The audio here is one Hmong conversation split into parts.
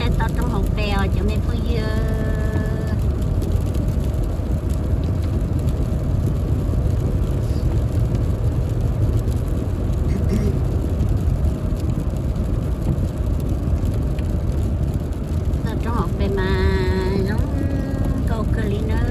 Toj roob hauv pes os cov me phooj ywg. Toj roob hauv pes mas zoo nkauj kawg li nawb.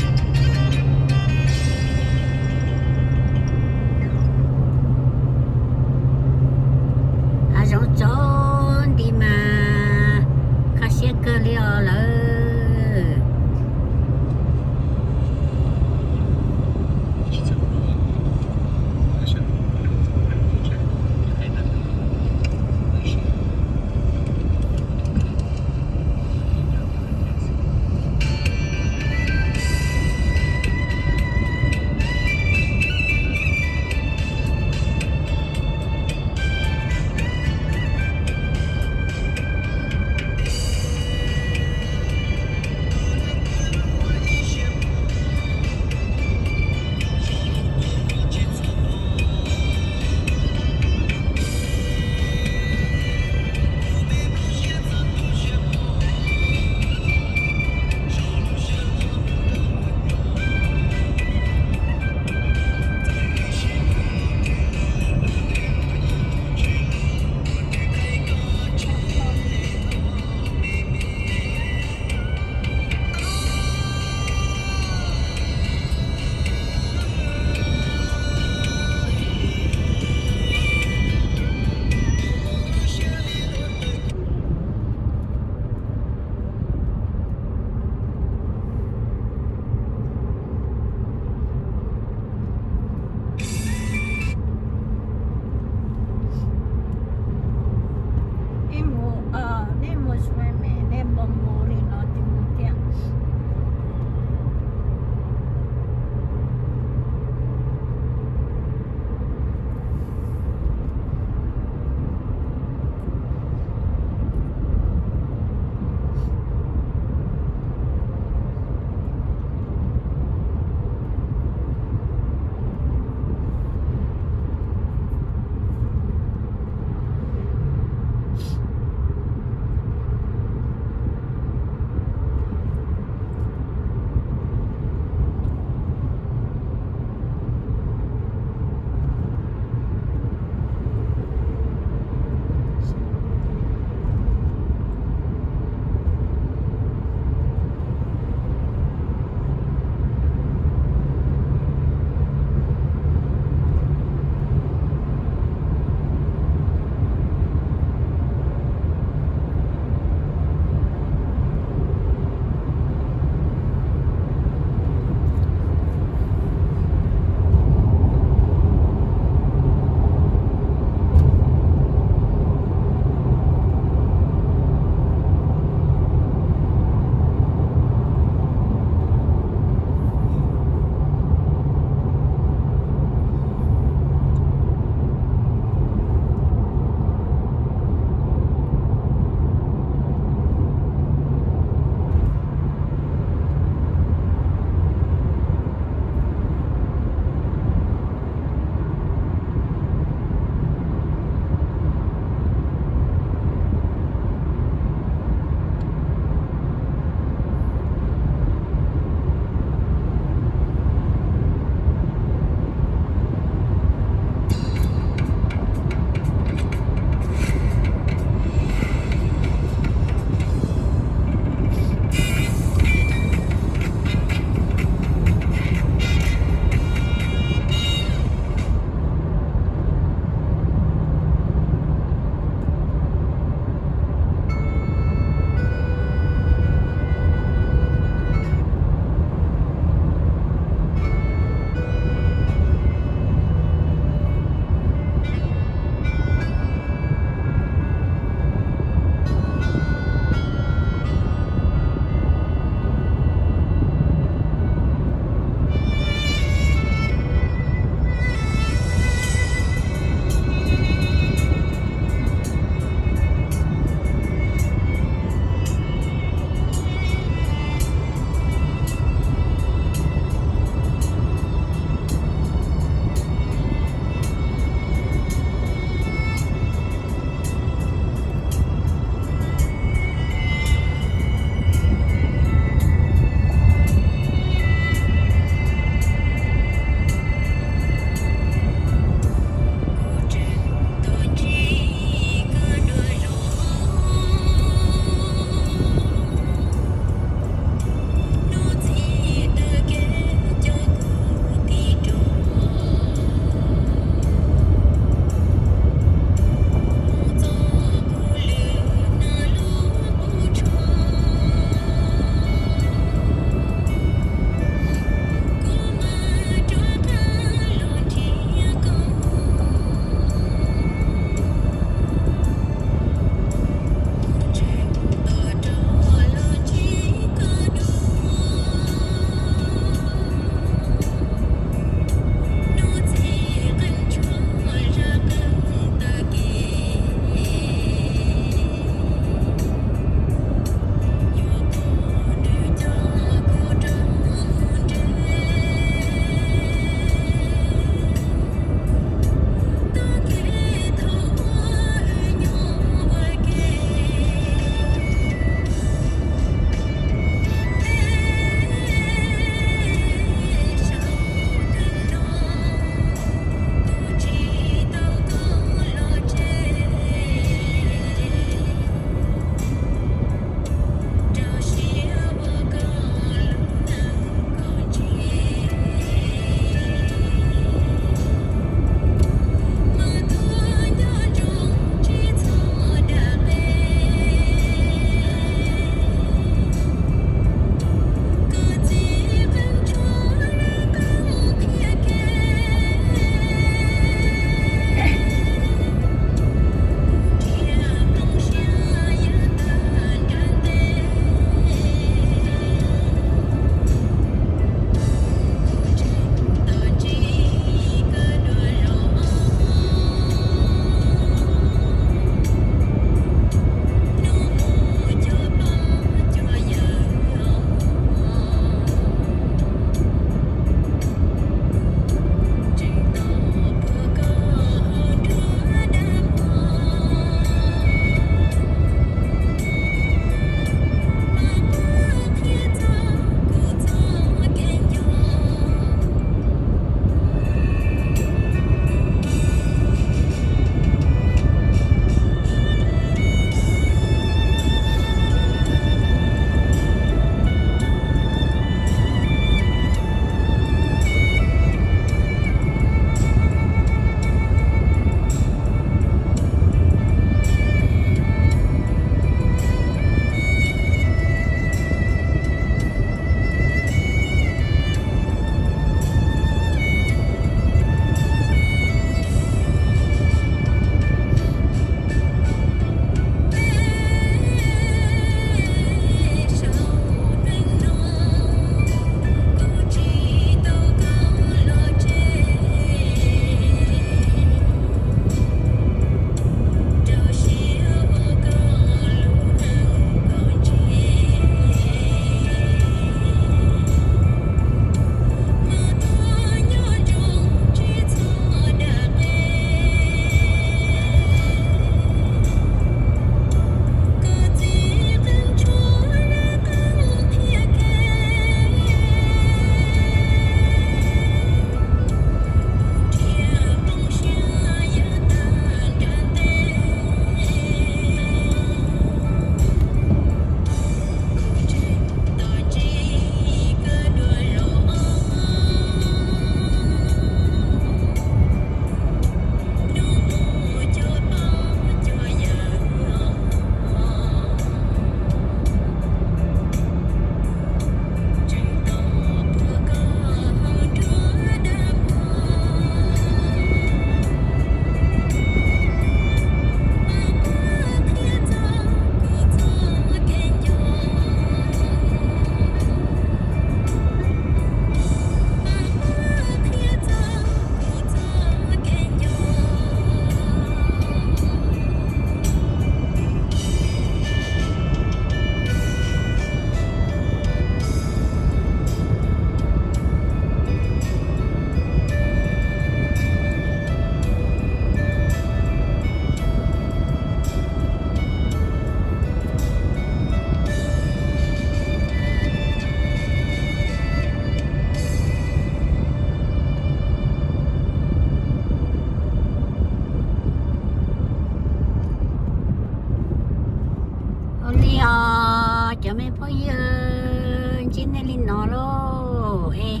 Ntsib nej li no lauj es,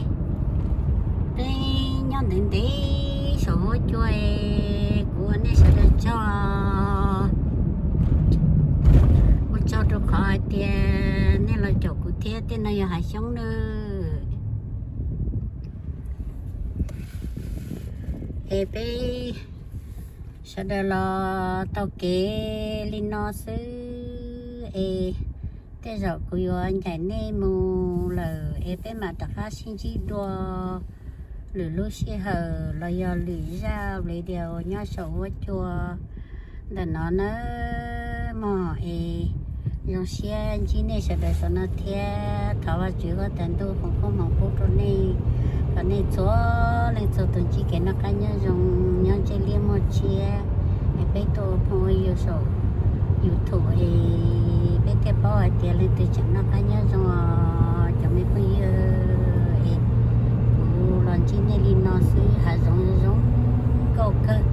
peb nyob ntev ntev saum huab cua es kuv ua nej sawv daws tsaug, ua tsaug rau qhov hais tias nej los caum kuv thiab. Tej no yog hav xyoob nawb. Es peb sawv daws los taug kev li no xwb es tej zaum kuv yuav ncaim nej mus lawm es peb mam rov qab sib ntsib dua lwm lub sij hawm los yog lwm zaj video nyob saum huab cua ntawm no nawb mog. Es zoo siab ntsib nej sawv daws saum no thiab thov Vajtswv koj tais ntuj foom koob hmoov pub rau nej, kom nej txhua leej txhua tus ntsib kev noj qab nyob zoo, nyob ntsej liab muaj tshiab. Es peb tuaj ua phooj ua ywg saum YouTube es peb thiaj paub hais tias leej twg tseem noj qab nyob zoo os cov me phooj ywg. Es kuv los ntsib nej li no xwb, hav zoov zoo nkauj kawg.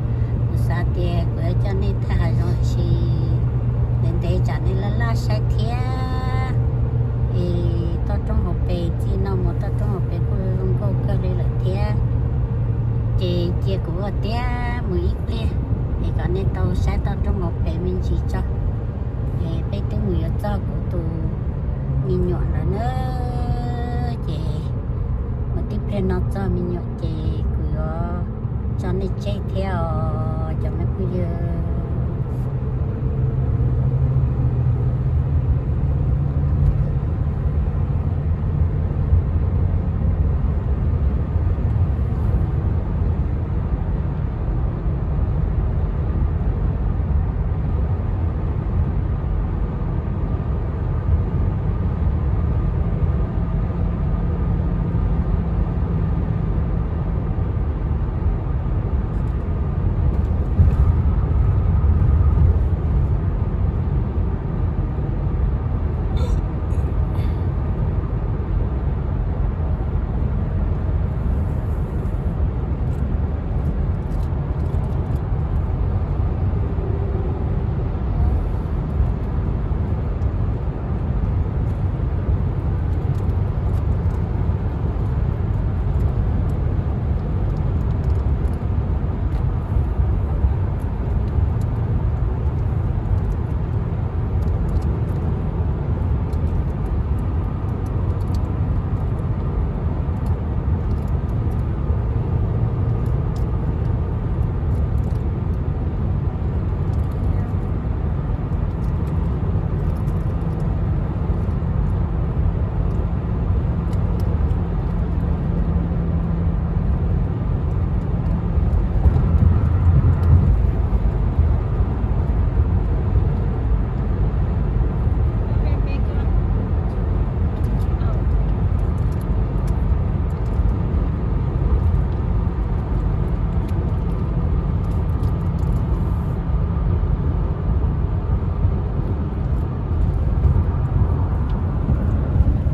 Kuv xav tias kuv yuav coj nej thaij hav zoov tiam sis ntev ntev tsam nej laj laj saib thiab. Es toj roob hauv pes, txij no mus toj roob hauv pes kuj zoo nkauj kawg li lawm thiab. Ces cia kuv ua tiav mus ib pliag es kom nej tau saib toj roob hauv pes me ntsis tso. Es peb twb mus yuav txog kuv tus me nyuam lawm na, ces mus tib pliag no txog me nyuam ces kuv yuav tso nej tseg thiab os cov me phooj ywg.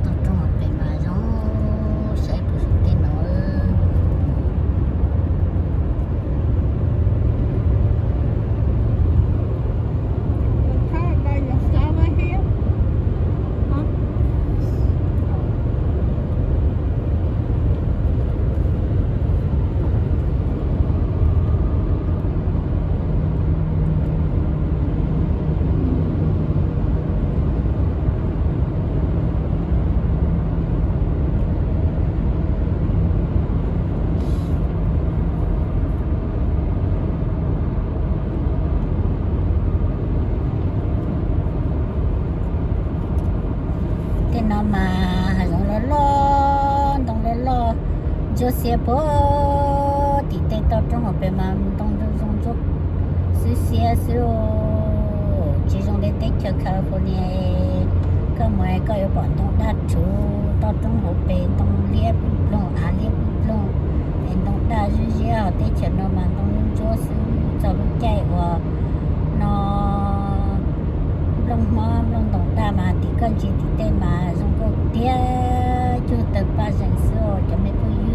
Toj roob hauv pes mas zoo saib puag saum tej no. Tej no mas hav zoov loj loj, ntoo loj loj, ntsuab xiab puag tim tej toj roob hauv pes mas ntoo zoo zoo ntsuab xwb xiab xwb. Tsis zoo li teb chaws California, koj mus koj yuav pom ntoo daj rhuv, toj roob hauv pes ntoo liab ploog, av liab ploog, es ntoo daj ziab ziab. Teb chaws no mas ntoo ntsuab xwb, txog lub caij uas no nplooj hmob nplooj ntoos daj mas tim koj ntsia tim tej mas zoo nkauj tiag, cuag tawg paj zees xwb os cov me phooj ywg.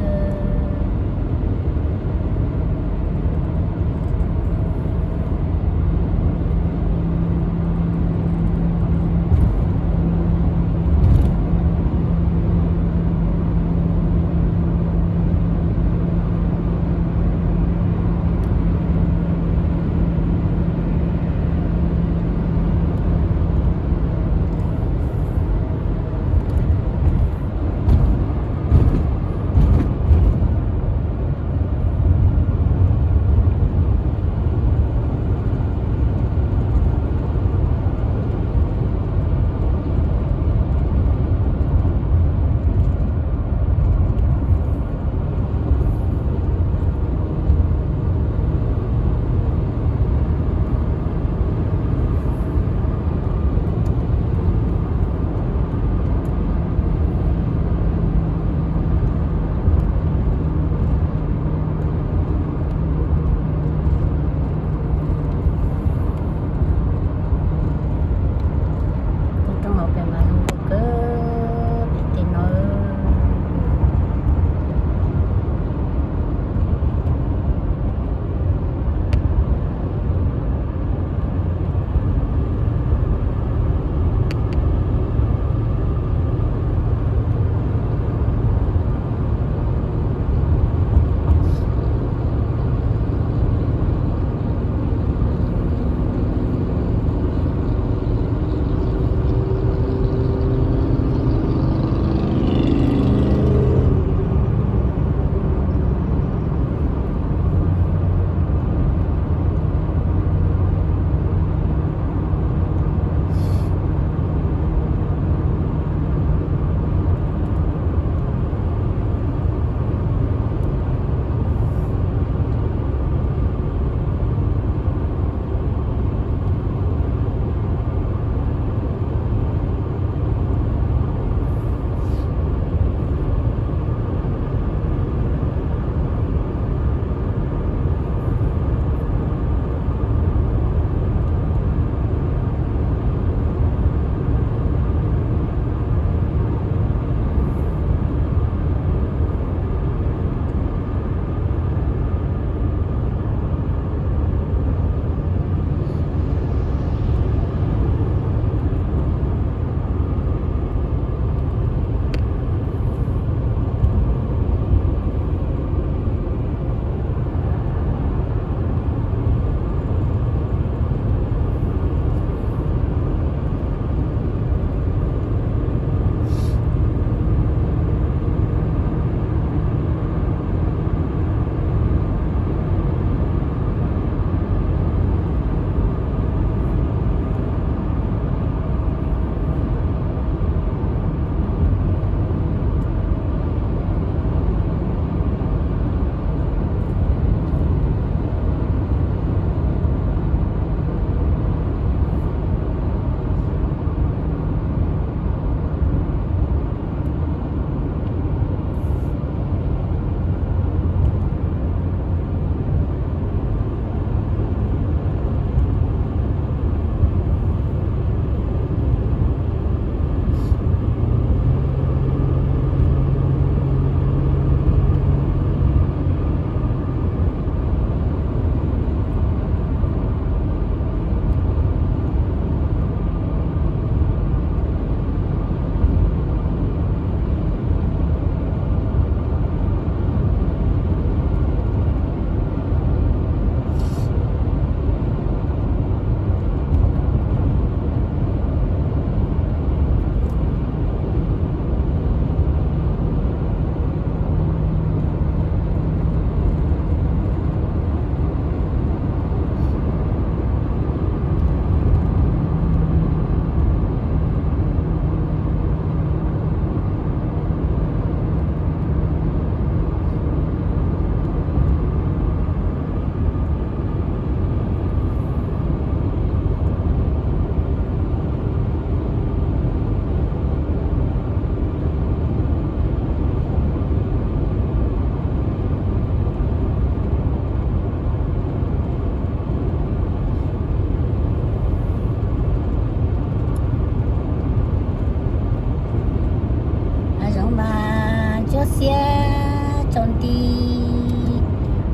Xiab tsaus nti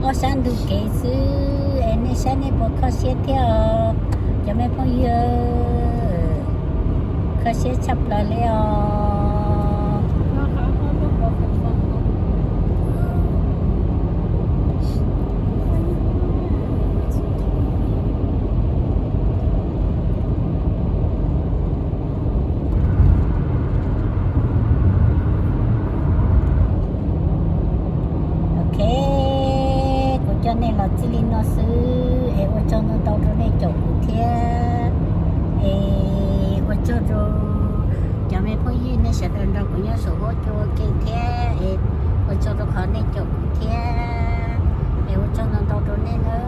ob sab ntug kev xwb es nej saib nej puas kho siab thiab os cov me phooj ywg. Kho siab tshaj plaws li os. Ok, kuv coj nej los txij li no xwb es ua tsaug ntau ntau rau nej caum kuv thiab. Es ua tsaug rau cov me phooj ywg nej sawv daws nrog kuv nyob saum huab cua ua ke thiab es ua tsaug rau qhov nej caum kuv thiab. Es ua tsaug ntau ntau rau nej nawb.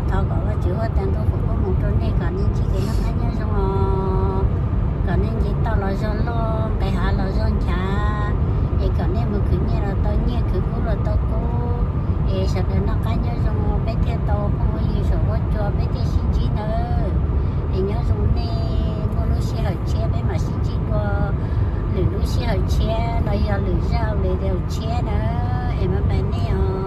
Thov kom Vajtswv huab tais ntuj foom koob hmoov rau nej kom nej ntsib kev noj qab nyob zoo os, kom nej nce toj los zog loj, nqes hav los zog nchav, es kom nej mus khwv nyiaj los tau nyiaj, khwv kub los tau kub, es sawv daws noj qab nyob zoo, peb thiaj tau phooj ywg saum huab cua peb thiaj sib ntsib nawb. Es nyob zoo nej, muaj lub sij hawm tshiab peb mam sib ntsib dua lwm lub sij hawm tshiab los yog lwm zaj video tshiab nawb. Es mam pais nej os.